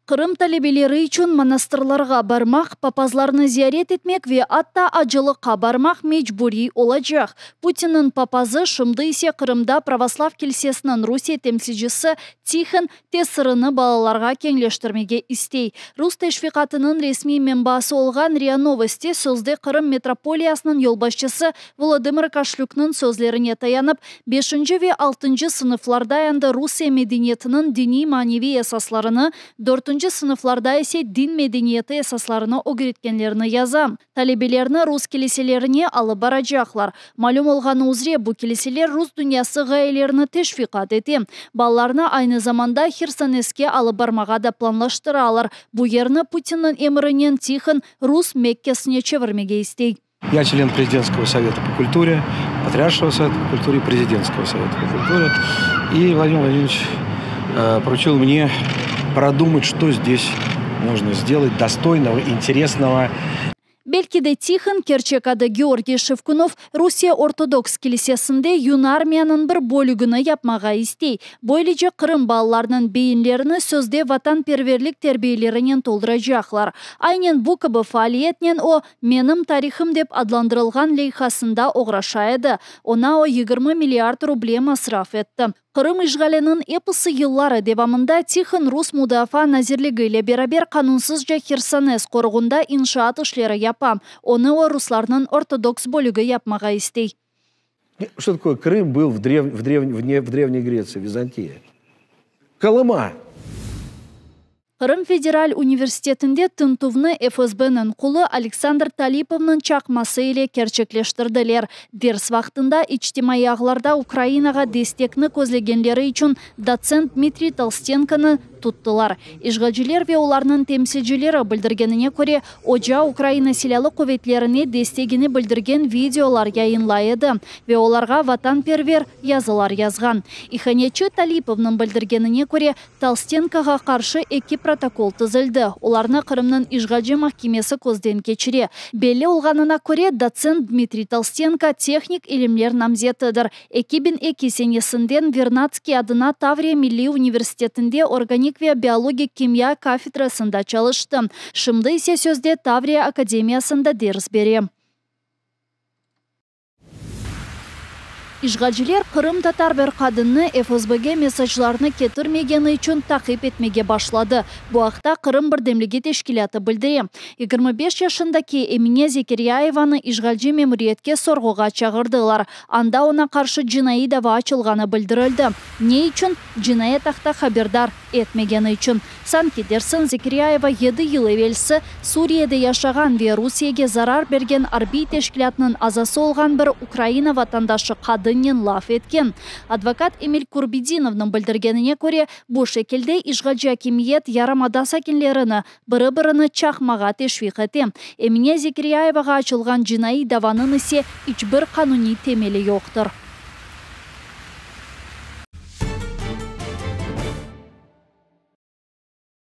Qırım talebeleri içün manastırlarğa barmaq, papazlarnı ziyaret etmek ve atta acılıqqa barmaq mecburiy olacaq. Putinniñ papazı, şimdi ise Qırımda pravoslav kilsesiniñ Rusiye temsilcisi Tihon tesirini balalarğa keñleştirmege istey. Rus teşviqatınıñ resmiy menbaası olğan RIA Novosti sözde Qırım metropoliyasınıñ yolbaşçısı Volodımır Kaşlükniñ sözlerine tayanıp, beşinci ve altıncı sınıflarda endi Rusiye medeniyetiniñ diniy-maneviy esaslarını, dörtünci sınıflarda ise din medeniyeti esaslarını ögretkenlerini yaza. Talebelerni rus kiliselerine alıp baracaqlar. Malüm olğanı üzre, bu kiliseler rus dünyası ğayelerini teşviqat ete. Balalarnı aynı zamanda Hersoneske alıp barmağa da planlaştıralar. Bu yerni Putinniñ emrinen Tihon rus Mekkesine çevirmege istey. Я член Президентского совета по культуре, Патриаршего совета по культуре и Президентского совета по культуре. И Владимир Владимирович поручил мне продумать, что здесь можно сделать достойного, интересного. Belki de Tihon, kerçek adı Georgiy Şevkunov, Rusiye Ortodoks kilisesinde Yunarmiyanıñ bir bölügini yapmağa istey. Böylece Qırım balalarınıñ beyinlerini sözde vatanperverlik terbiyelerinen tolduracaqlar. Aynen bu kibi faaliyetnen o, Menim tarihım dep adlandırılğan leyhasında oğraşa edi, oña o 20 milliard ruble masraf etti. Qırım işğaliniñ episi yılları devamında Tihon Rus Mudafaa nazirligi ile beraber qanunsızca Hersones qoruğında inşaat işleri yapa, onı o ruslarnıñ ortodoks bölügi yapmağa istey. Что такое Крым был в, древ, в, древ, в, Древней Греции, Византии? Колыма. Qırım federal universitetinde tintüvni FSBniñ qulu Aleksandr Talipovnıñ çaqması ile kerçekleştirdiler. Ders vaqtında içtimaiy ağlarda Ukrainağa destekni közlegenleri içün dotsent Dmitriy Tolstenkonı tuttılar. İşğalciler ve olarnıñ temsilcileri bildirgenine köre, oca Ukraina Silâlı quvetlerine destegini bildirgen videolar yayınlay edi ve olarğa vatanperver yazılar yazğan. İhanetçi Talipovnıñ bildirgenine köre, Tolstenkoğa qarşı eki protokol tizildi, olarnı Qırımnıñ işğalci mahkemesi közden keçire. Belli olğanına köre, dotsent Dmitriy Tolstenko tehnik ilimler namzetidir. 2002 senesinden Vernadskiy adına Tavriya milliy universitetinde organik ve biologik kimya kafedrasında çalıştı, şimdi ise sözde Tavriya akademiyasında ders bere. İşğalciler qırımtatar bir qadınnı FSBge mesaclarnı ketirmegeni içün taqip etmege başladı. Bu aqta Qırım birdemligi teşkilâtı bildire. 25 yaşındaki Emine Zekeryayevanı işğalci memuriyetke sorğuğa çağırdılar. Anda oña qarşı cinaiy dava açılğanı bildirildi. Ne içün? Cinayet aqta haberdar etmegeni içün. Sanki dersiñ Zekeryayeva yedi yıl evelsi Suriyede yaşağan ve Rusiyege zarar bergen arbiy teşkilâtnıñ azası olğan bir Ukraina vatandaşı qadınnen laf etken. Advokat Emil Kurbedinovnıñ bildirgenine köre, bu şekilde işğalci akimiyet yarımada sakinlerini biri-birini çaqmağa teşviq ete. Emine Zekeryayevağa açılğan cinaiy davanıñ ise iç bir qanuniy temeli yoqtır.